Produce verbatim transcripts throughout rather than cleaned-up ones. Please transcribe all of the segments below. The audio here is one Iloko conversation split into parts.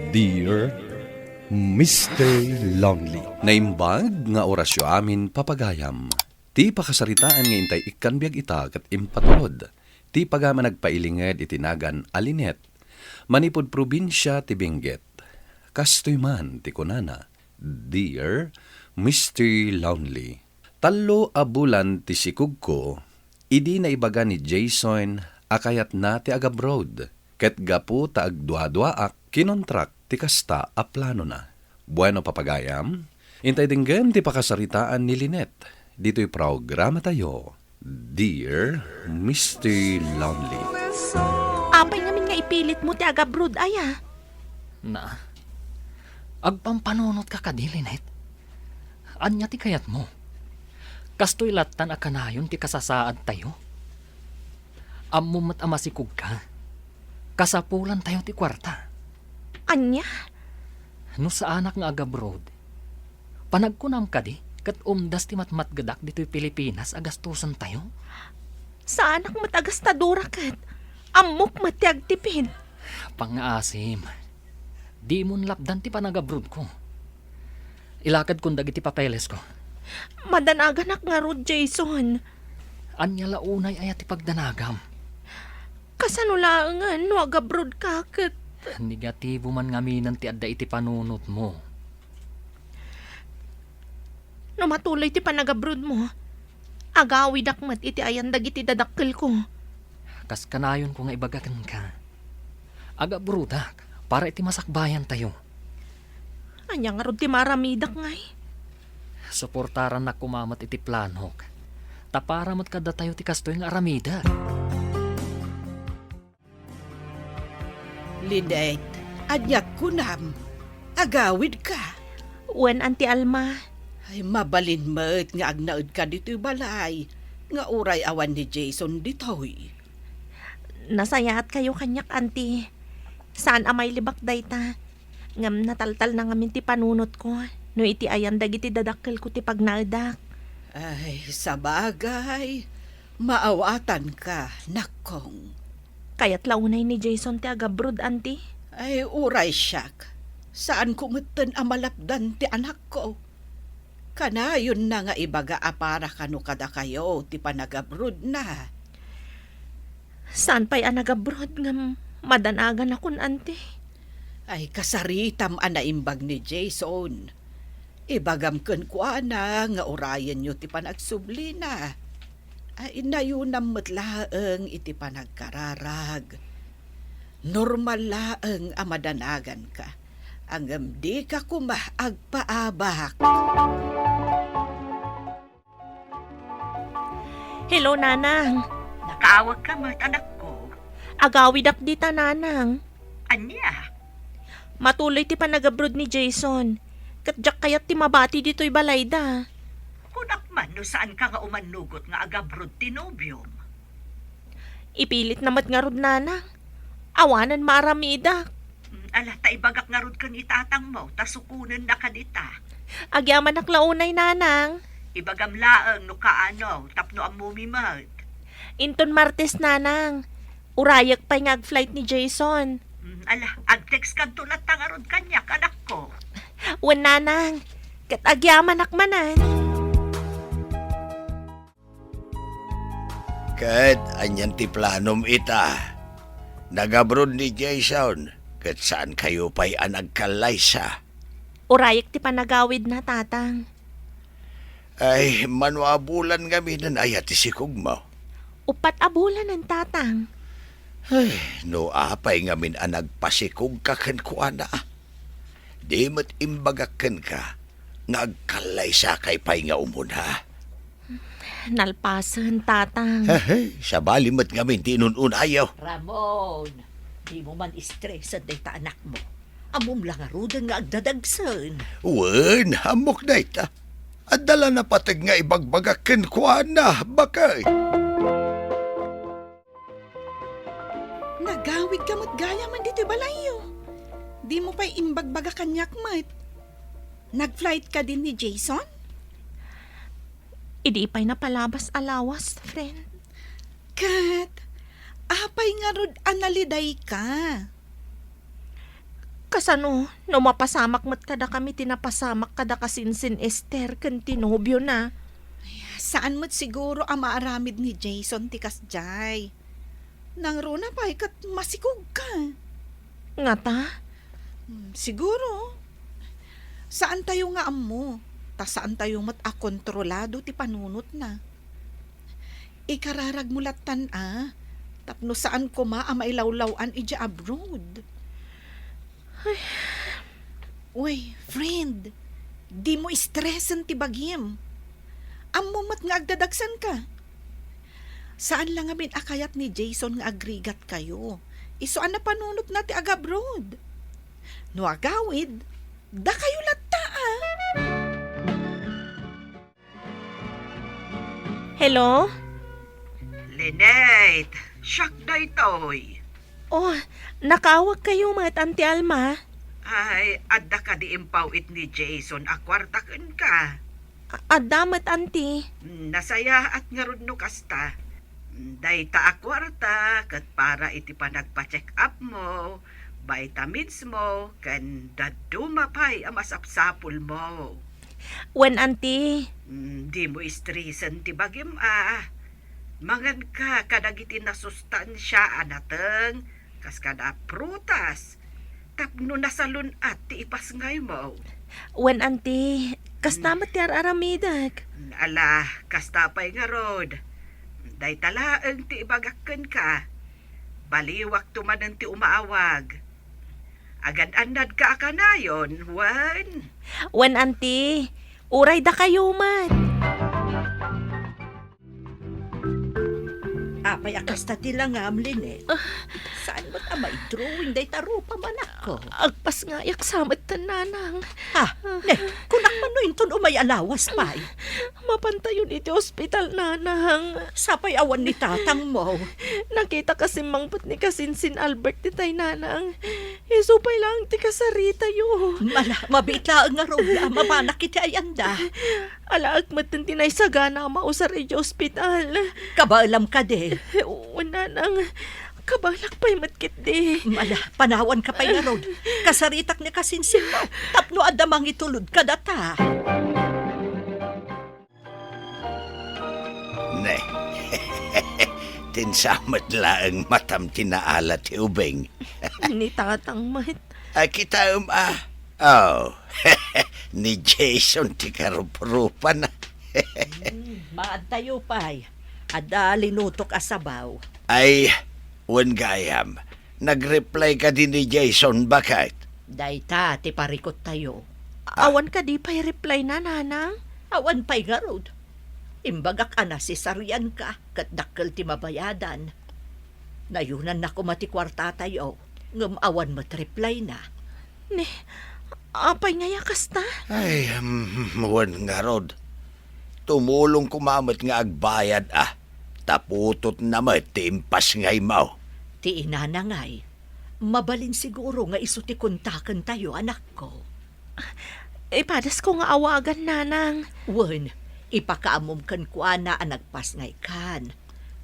Dear Mister Lonely. Naimbag nga orasyo amin, papagayam. Ti pakasaritaan nga intay ikkan biag ita ket impatulod ti pagayam a nagpailinged iti nagan a Lynette, manipud probinsia ti Benguet. Kastoy man ti kunana, Dear Mister Lonely, tallo a bulan ti sikogko idi naibaga ni Jason a kayatna ti agabroad, ket gapu ta agduaduaak, kinontrak ti kasta a planona. Bueno, papagayam, intay denggen ti pakasaritaan ni Lynette ditoy programatayo, Dear Mister Lonely. Apay ngamin nga ipilitmo ti agabroad, aya? Na, agpampanunotka kadi, Lynette? Ania ti kayatmo? Kastoy lattan a kanayon ti kasasaadtayo? Ammom met a masikogka. Kasapulantayo ti kuarta. Ania? No saanak nga agabroad, panagkunam kadi ket umdas ti matmatgedak ditoy Pilipinas a gastusentayo? Saanak met a gastadora ket ammok met ti agtipid. Pangngaasim, dimon lapdan ti panagabroadko. Ilakadkon dagiti papelesko. Madanaganak ngarud, Jason. Ania la unay aya ti pagdanagam? Kasano laengen no agabroadka ket... Negatibo man ngaminen ti adda iti panunotmo. No matuloy ti panagabroadmo, agawidak met iti ayan dagiti dadakkelko. Kas kanayonko nga ibaga kenka, agabroadak para iti masakbayantayo. Ania ngarud ti maaramidak, ngay? Suportarannak koma met iti planok, ta para met kadatayo ti kastoy nga aramidek. Lynette, ania kunam? Agawidka? Wen, Auntie Alma. Ay, mabalin met nga agnaedka ditoy balay nga uray awan ni Jason ditoy. Nasayaatkayo kaniak, Auntie. Saan a mailibak dayta. Ngem nataltalna ngamin ti panunotko no iti ayan dagiti dadakkelko ti pagnaedak. Ay, sabagay, maawatanka, nakkong. Kayat la unay ni Jason ti agabroad, Auntie? Ay, uray siak. Saanko metten a malapdan ti anakko. Kanayonna nga ibaga a para kano kadakayo ti panagabroadna. Saan pay a nagabroad ngem madanaganakon, Auntie? Ay, kasaritam a naimbag ni Jason. Ibagam kenkuana nga urayenyo ti panagsublina. Ay, nayunam met laeng iti panagkararag. Normal laeng a madanaganka. Ngem dika koma agpaabak. Hello, Nanang. Nakaawagka met, anakko. Agawidak dita, Nanang. Ania? Matuloy ti panagabroad ni Jason. Ket diak kayat ti mabati ditoy balayda. Kunak man no saanka nga umannugot nga agabroad ti nobiom. Ipilitna met ngarud, Nanang. Awanen maaramidak. Mm, ala, ta ibagak ngarud ken itatangmo, ta sukonenna kadita. Agyamanak la unay, Nanang. Ibagam laeng no kaano, tapno ammomi met. Inton Martes, Nanang. Urayek pay nga ag-flight ni Jason. Mm, ala, ag-text kanto latta ngarud kaniak, anakko. Wen, Nanang. Ket agyamanak manen. Ket anian ti planom ita? Nagabroad ni Jason, ket saankayo pay a nagkallaysa. Urayek ti panagawidna, Tatang. Ay, mano a bulan ngaminen aya ti sikogmo? Uppat a bulanen, Tatang. Ay, no apay ngamin a nagpasikogka kenkuana? Di met imbagak kenka nga agkallaysakay pay nga umuna. Nalpasen, Tatang. Hehe, sabali met ngamin ti inun-unayo. Ramon, dimo man stresen dayta anakmo. Ammom la ngaruden nga agdadagsen. Wen, ammok dayta. Adda la napateg nga ibagbagak kenkuana, bakay. Nagawidka met gayamen ditoy balayyo. Dimo pay imbagbaga kaniak met. Nag-flight kadin ni Jason? Idi pay napalabas a lawas, friend. Ket, apay ngarud a nalidayka? Kasano no mapasamak met kadakami ti napasamak kada kasinsin Ester ken ti nobiona? Ay, saan met siguro a maaramid ni Jason ti kasdiay. Nangruna pay ket masikog ka. Ngata? Hmm, siguro. Saan tayo nga ammo, ta saan tayo met a kontrolado ti panunotna. Ikararag mo lattan a, tapno saan koma a mailawlaw-an idiay abroad. Ay. Uy, friend, di mo stresen ti bagim. Ammo met nga agdadagsanka. Saan la ngamin a kayat ni Jason nga agrigat kayo. Isu a napanunotna ti agabroad. No agawid, dakayo latta a. Hello? Lynette, siak daytoy. Oh, nakaawag kayo met, Auntie Alma? Ay, adda kadi impaw-it ni Jason a kuarta kenka? A-, adda met, Auntie. Nasayaat ngarud no kasta. Dayta a kuarta ket para iti panagpa-check-up mo, vitamins mo, ken dadduma pay a masapsapul mo. Wen, Auntie. Mm, di mo istresen ti bagim a. Manganka kadagiti nasustansia a nateng, kas kada prutas, tapno nasalun-at ti ipasngaymo. Wen, Auntie, kasta met ti ar-aramidek. Ala, kasta pay ngarud. Dayta laeng ti ibagak kenka. Baliwakto manen ti umaawag. Agan-annadka a kanayon, wen? Wen, Auntie, uray dakayo met. Apay a kasta ti langam, Lynette? Ah. Saan met a maidrawing dayta rupam, anakko? Agpasngayak sa metten, Nanang. Ha? Ne, kunak man no inton umay a lawas pay. Mapantayon iti ospital, Nanang. Sapay awan ni tatangmo. Nakita kasi mangpet ni kasinsin Albert itay, Nanang. Isu pay laeng ti kasaritayo. Mala, mabiit laeng ngarud a mapanak iti ayanda. Alaek metten ti naisagana a mausar idiay ospital. Kabaelam kadi? Wen, Nanang. Kabaelak pay met ketdi. Mala, panawanka pay ngarud. Kasaritak ni kasinsinmo tapno adda mangitulod kadata. Ne. Tinsamet laeng matam ti naala ti ubing. Ni tatang met. Ay, kitaem a. Oh, ni Jason ti karuprupana. Hmm, maadtayo pay. Adda linutok a sabaw. Ay, wen gayam, nag-reply kadi ni Jason, baket? Dayta ti parikottayo. Ah. Awan kadi pay reply na, Nanang? Awan pay ngarud. Imbagak a nasesarianka ket dakkel ti mabayadan. Nayunanna koma ti kuartatayo, ngem awan met reply na. Ne, apay ngay a kasta? Ay, mm, wen ngarud. Tumulong koma met nga agbayad a, ta putotna met ti impasngaymo. Ti inana ngay, mabalin siguro nga isu ti kontakentayo, anakko. Ipadasko nga awagan, Nanang. Wen, ipakaammom kenkuana a nagpasngaykan,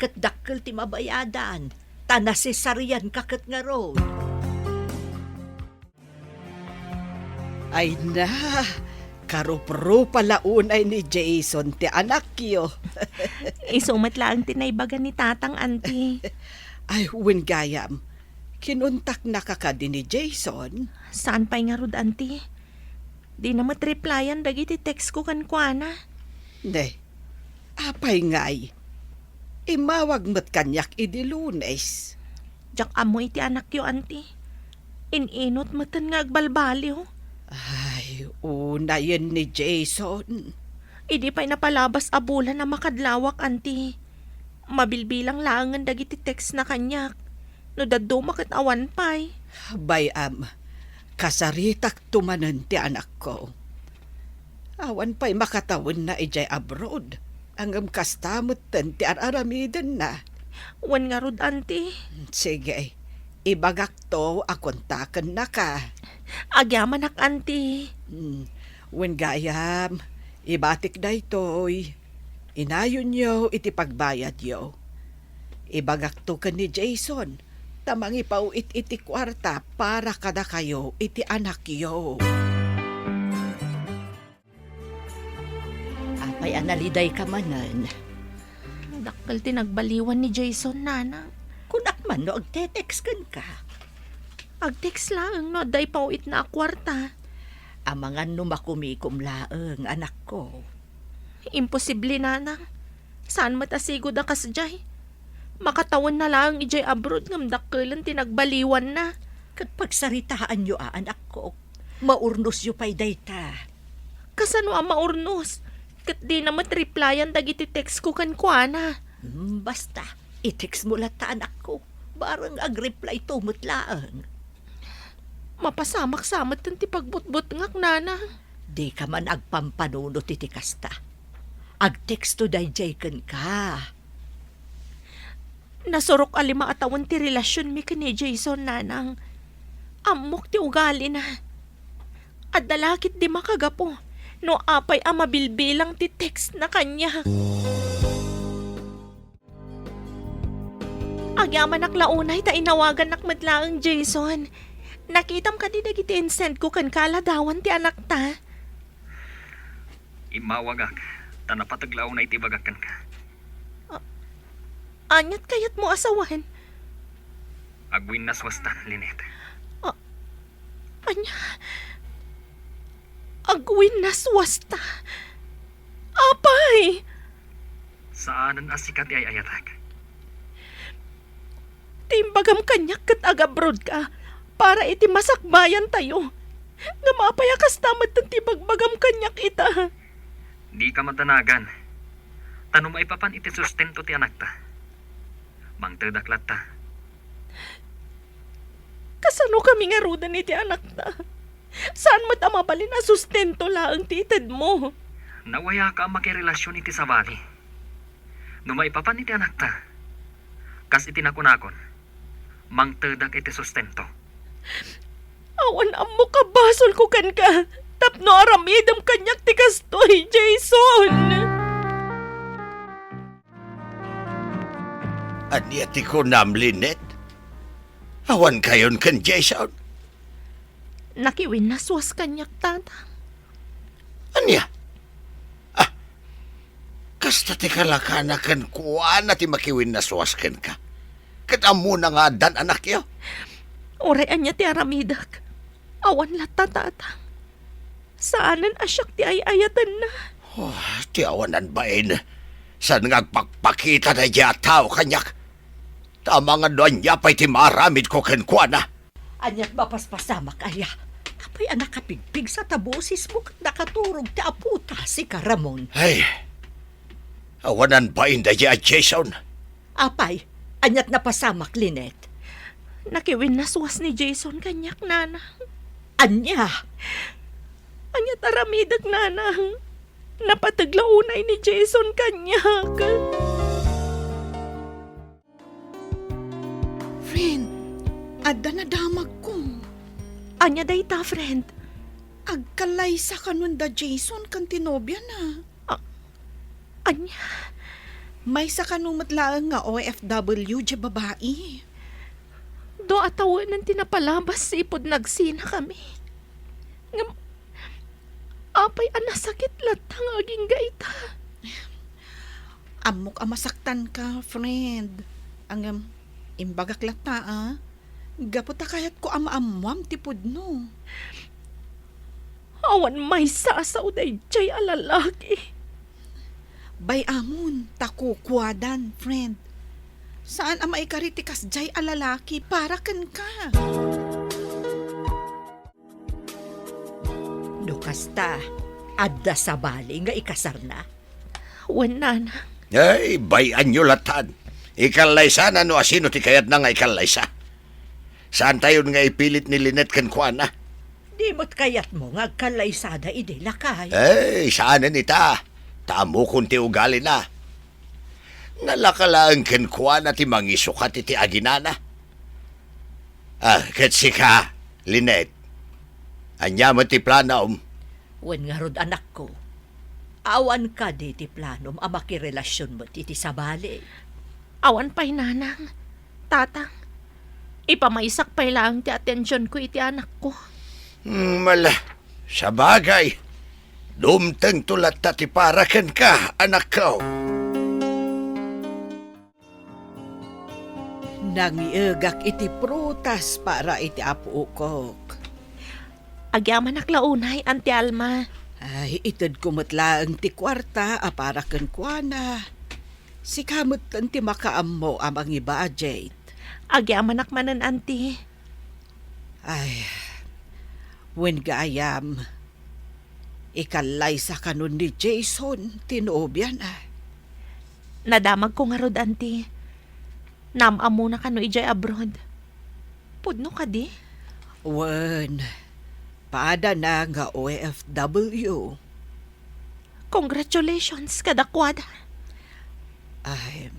ket dakkel ti mabayadan, ta nasesarianka ket ngarud. Ay na, karuprupa la unay ni Jason ti anakyo. Isu met laeng ti naibaga ni Tatang, Auntie. Ay, wen gayam, kinontaknaka kadi ni Jason? Saan pay ngarud, Auntie. Dina met replyan dagiti text ko kenkuana. Ne, apay ngay? Immawag met kaniak idi Lunes. Diak ammo iti anakyo, Auntie. In-inut metten nga agbalbaliw. Ay, unayen ni Jason. Idi pay napalabas a bulan a makadlawak, Auntie. Mabilbilang laengen dagiti text na kaniak. No dadduma ket awan pay. Bay-am, kasaritakto manen ti anakko. Awan pay makatawenna idiay abroad, ngem kasta metten ti ar-aramidenna. Wen ngarud, Auntie. Sige, ibagakto a kontakennaka. Agyamanak, Auntie. Hmm. Wen gayam, ibatik daytoy. Inayonyo iti pagbayadyo. Ibagakto ken ni Jason, ta mangipaw-it iti kuarta para kadakayo iti anakyo. Apay a nalidayka manen? Dakkel ti nagbaliwan ni Jason, Nanang. Kunak man no agte-text kenka. Agtext laeng no adda ipaw-itna a kuarta. Amangan no makumikom laeng, anakko. Imposible, Nanang. Saan met a sigud a kasdiay. Makatawenna laeng idiay abroad ngem dakkelen ti nagbaliwanna. Ket pagsaritaanyo a, anakko. Maurnosyo pay dayta. Kasano a maurnos? Ket dina met replyan dagiti textko kenkuana. Hmm, basta, i-textmo latta, anakko. Bareng agreplayto met laeng. Mapasamak sa metten ti pagbutbutngak, Nanang. Dika man agpampanunot iti kasta. Agtexto daydiay kenka. Nasurok a lima a tawen ti relasionmi ken ni Jason, Nanang. Ammok ti ugalina. Adda la ketdi makagapu no apay a mabilbilang ti textna kaniak. Agyamanak la unay ta inawagannak met laeng, Jason. Nakitam kadi dagiti insendko kenka a ladawan ti anakta? Immawagak, ta napateg la unay ti ibagak kenka. A-, aniat kayatmo a sawen? Agwinnaswastan, Lynette. A-, ania? Agwinnaswasta? Apay? Saanen a sika ti ay-ayatek. Ti imbagam kaniak ket agabrodka para iti masakbayantayo. Ngem apay a kasta metten ti ibagbagam kaniak ita? Dika madanagan. Ta no maipapan iti sustento ti anakta, mangtedak latta. Kasano kami ngaruden iti anakta? Saan met a mabalin a sustento laeng ti itedmo. Nawayaka a makirelasion iti sabali. No maipapan iti anakta, kas iti nakunakon, mangtedak iti sustento. Awan ammok a basolko kenka tapno aramidem kaniak ti kastoy, Jason! Ania ti kunam, Lynette? Awankayon ken Jason? Nakiwinnaswas kaniak, Tatang. Ania? Ah, kasta ti kalakana kenkuana ti makiwinnaswas kenka? Ket ammona nga addan anakyo? Uray ania ti aramidek, awan latta, Tatang. Saanen a siak ti ay-ayatenna. Oh, ti awanan bain. Saan nga agpakpakita daydiay a tao kaniak? Ta amangan no ania pay ti maaramidko kenkuana. Aniat mapaspasamak aya? Apay a nakapigpigsa ta bosesmo ket nakaturog ti apota, sika Ramon? Ay, awanan bain daydiay a Jason. Apay, aniat napasamak, Lynette? Nakiwinnaswas ni Jason kaniak, Nanang. Ania? Aniat aramidek, Nanang? Napateg la unay ni Jason kaniak. Friend, adda nadamagko. Ania dayta, friend? Agkallaysa kanon da Jason ken ti nobiana. A-, ania? Maysa kano met laeng nga O F W diay babai. Dua a tawenen ti napalabas ipud nagsinakami. Ngem, apay a nasakit latta nga agingga ita? Ammok a masaktanka, friend. Ngem, imbagak latta, a. Gapu ta kayatko a maammoam ti pudno. Awan maysa a sao daydiay a lalaki. Bay-amon ta kukuadan, friend. Saan a maikari ti kasdiay a lalaki para kenka. No kasta, adda sabali nga ikasarna? Wen, Nanang. Ay, bay-anyo latan. Ikallaysana no asino ti kayatna nga ikallaysa. Saantayon nga ipilit ni Lynette kenkuana. Di met kayatmo nga agkallaysada idi, lakay? Ay, saanen ita. Ta ammokon ti ugalina. Nalaka laeng kenkuana ti mangisukat iti aginana. Ah, ket sika, Lynette, ania met ti planom? Wen ngarud, anakko, awan kadi ti planom a makirelasion met iti sabali? Awan pay, Nanang, Tatang. Ipamaysak pay laeng ti atensionko iti anakko. Hmm, ala, sabagay, dumtengto latta ti para kenka, anakko. Nangiegak iti prutas para iti apuokok. Agyamanak la unay, Auntie Alma. Ay, itedko met laeng ti kuarta a para kenkuana. Sika metten ti makaammo a mangibudget. Agyamanak manen, Auntie. Ay, wen gayam, ikallaysa kanon ni Jason ti nobiana. Nadamagko ngarud, Auntie. Naam-ammona kano idiay abroad. Pudno kadi? Wen, padana nga O F W. Congratulations kadakuada. Ay,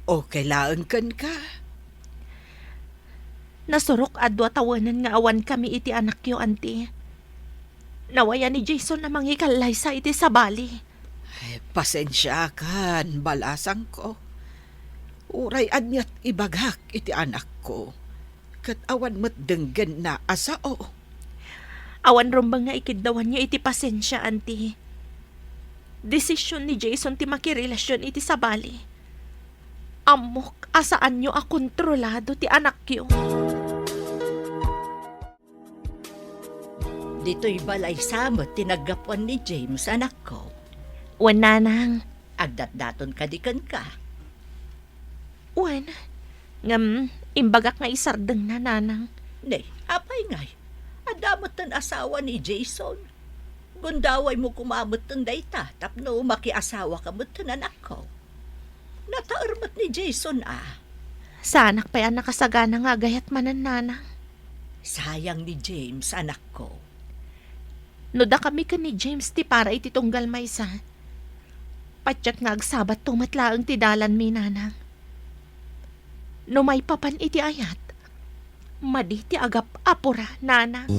okay laeng kenka? Nasurok a dua tawenan nga awan kami iti anakyo, Auntie. Nawayan ni Jason a mangikallaysa iti sabali. Ay, pasensiakan, balasangko. Uray aniat ibagak iti anakko, ket awan met denggenna a sao. Awan rumbeng nga ikiddawanyo iti pasensia, Auntie. Desisyon ni Jason ti makirelasion iti sabali. Ammok a saanyo a kontrolado ti anakyo. Ditoy balaysa met ti naggapuan ni James, anakko. Wen, nanang. Agdatdaton kadi kenka? Wen, ngem imbagak nga isardengna, nanang. Ne, apay ngay? Adda metten asawa ni Jason. Gundawaymo koma metten dayta tapno makiasawa ka metten, anakko. Nataer met ni Jason a. Saanak pay a nakasagana nga agayat manen, nanang. Sayang ni James, anakko. No dakami ken ni James ti para iti tunggal maysa, patiek nga agsabatto met laeng ti dalanmi, nanang. No maipapan iti ayat, madi ti agap-apura, nanang.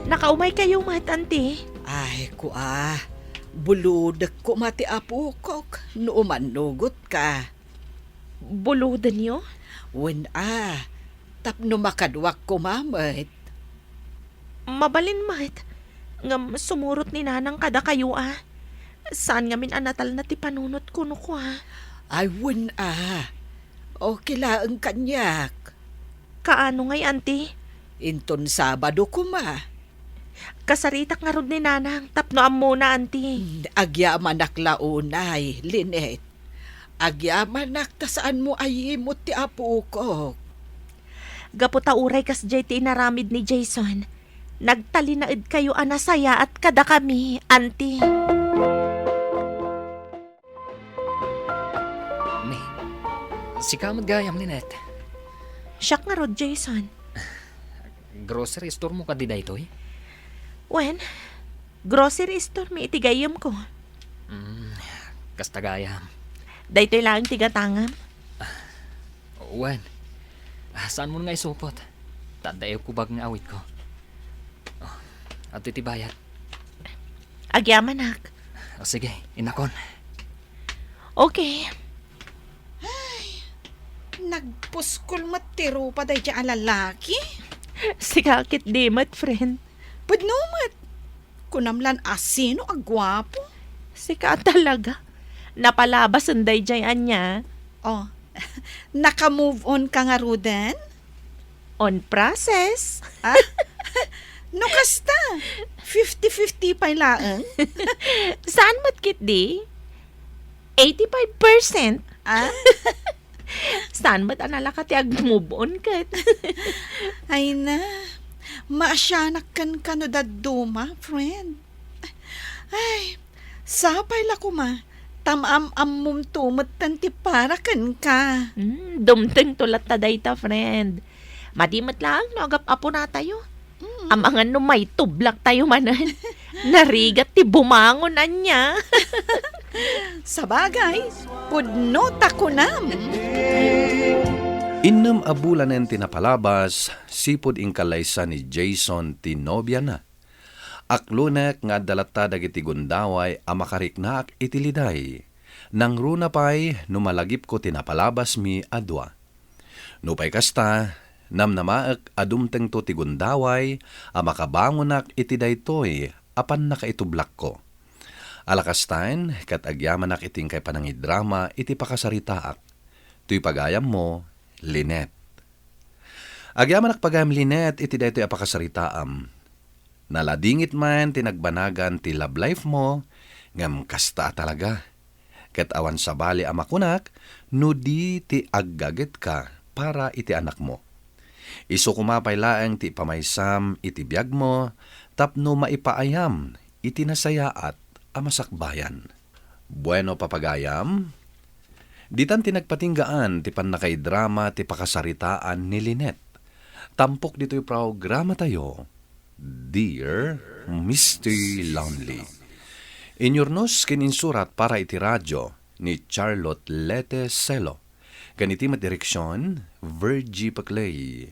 Nakaumay kayo met, Auntie? Ay, kua, bulodek koma ti apokok no umannugotka. Bulodenyo? Wen a, tapno makaduak koma met. Mabalin met, ngem sumurot ni nanang kadakayo a. Saan ngamin a natalna ti panunot kuno kua. Ay, wen a. Okay laeng kaniak. Kaano ngay, Auntie? Inton Sabado koma. Kasaritak ngarud ni nanang tapno ammona, Auntie. Agyamanak la unay, Lynette. Agyamanak ta saanmo a yimot ti apokok. Gapu ta uray kasdiay ti inaramid ni Jason, nagtalinaedkayo a nasayaat kadakami, Auntie. May, sika met gayam, Lynette. Siak ngarud, Jason. Grocery store mo kadi daytoy? Wen, grocery store mi iti gayyemko. Mm, kasta gayam. Daytoy laeng ti gatangam. Wen, ah, saan mo nga isupot? Ta adda ko bag nga awitko. Oh, adtoy ti bayad. Agyamanak. O, sige, inakon. Okay. Ay, nagpuskol met ti rupa daydiay a lalaki. Sika ket di met, friend. Pudno met. Kunam lan a sino a guapo. Sika talaga. Napalabasen daydiay ania. Oh, naka-move on ka ngaruden? On process. Ah? No kasta, fifty fifty pay laeng. Saan met ketdi? Eighty-five percent. Ah? Saan met a nalaka ti ag-move on ket? Ay na, maasianak kenka no dadduma, friend. Ay, sapay la koma, ta maam-ammomto metten ti para kenka. Hmm, dumtengto latta dayta, friend. Madi met laeng no agap-aponatayo. Mm. Amangan no maitublaktayo manen. Narigat ti bumangon ania. Sabagay, pudno ta kunam. Innem a bulanen ti napalabas, sipud inkallaysa ni Jason ti nobiana. Aklonek nga adda latta dagiti gundaway a makariknaak iti liday. Nangruna pay no malagipko ti napalabasmi a dua. Nupay kasta, namnamaek a dumtengto ti gundaway a makabangonak iti daytoy a pannakaitublakko. Alakastan, ket agyamanak iti inkay panangidrama iti pakasaritaak. Toy pagayammo, Lynette. Agyamanak pagayam Lynette iti daytoy a pakasaritaam. Naladingit man ti nagbanagan ti love life mo, ngem kasta a talaga. Ket awan sabali a makunak no di ti aggagetka para iti anakmo. Isu koma pay laeng ti ipamaysam iti biagmo tapno maipaayam iti nasayaat a masakbayan. Bueno, papagayam, ditan ti nagpatinggaan ti pannakaidrama ti pakasaritaan ni Lynette. Tampok ditoy programatayo, Dear Mister Lonely. Inyurnos ken insurat para iti radyo ni Charlotte Lete Celo. Ken iti met direksion, Virgie Paclay.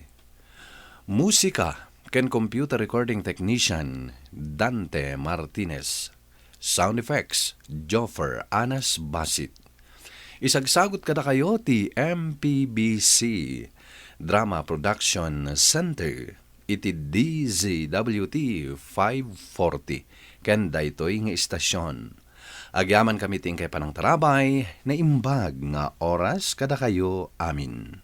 Musika ken computer recording technician, Dante Martinez. Sound effects, Joffer Anas Basit. Isagsagut kadakayo ti M P B C Drama Production Center iti D Z W T five forty ken daytoy nga istasyon. Agyamankami ti inkay panangtarabay, naimbag nga oras kadakayo amin.